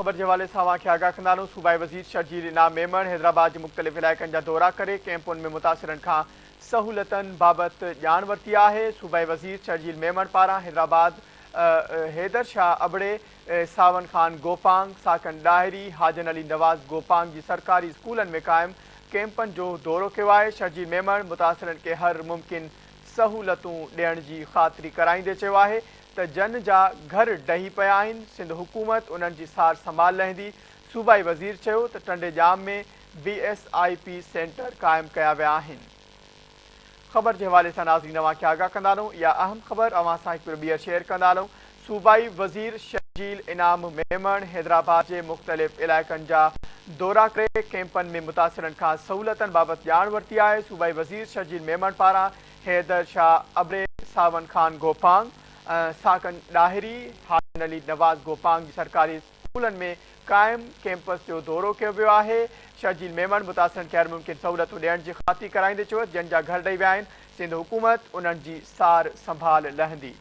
خبر جي حوالي سان اوهان کي آگاهه ڪندا هلون، صوبائي وزير شرجيل انعام ميمڻ حيدرآباد جي مختلف علائقن جا دورا ڪري ڪئمپن ۾ متاثرن کان سهولتن بابت ڄاڻ ورتي آهي. صوبائي وزير شرجيل ميمڻ پاران حيدرآباد حيدر شاهه ابڙي، ساون خان گوپانگ، ساڪن ڏاهري، حاجن علي نواز گوپانگ جي سرڪاري اسڪولن ۾ قائم ڪئمپن جو دورو ڪيو آهي. شرجيل ميمڻ متاثرن کي هر ممڪن سهولتون ڏيڻ جي خاطري ڪرائيندي چيو آهي ته جن جا گهر ڊهي پيا آهن، سنڌ حڪومت انهن جي سار سنڀال لهندي. صوبائي وزير چيو ته Tando Jam ۾ B S I P centre قائم ڪيا ويا آهن. خبر جي حوالي سان ناظرين اوهان کي آگاهه ڪندا هلون اها اهم خبر اوهان سان هڪ ڀيرو ٻيهر شيئر ڪندا هلون صوبائي وزير شرجيل انعام ميمڻ حيدرآباد جي مختلف علائقن جا دورا ڪري ڪئمپن ۾ متاثرن کان سهولتن بابت ڄاڻ ورتي آهي صوبائي وزير شرجيل ميمڻ پاران حيدر شاهه ابڙي، ساون خان گوپانگ، ساڪن ڏاهري، حاجن علي نواز گوپانگ جي سرڪاري اسڪولن ۾ قائم ڪيمپس جو دورو ڪيو ويو آهي. شرجيل ميمڻ متاثرن کي هر ممڪن سهولتون ڏيڻ جي خاطري ڪرائيندي چيو ته جن جا گهر ڊهي ويا آهن، سنڌ حڪومت انهن جي سار سنڀال لهندي.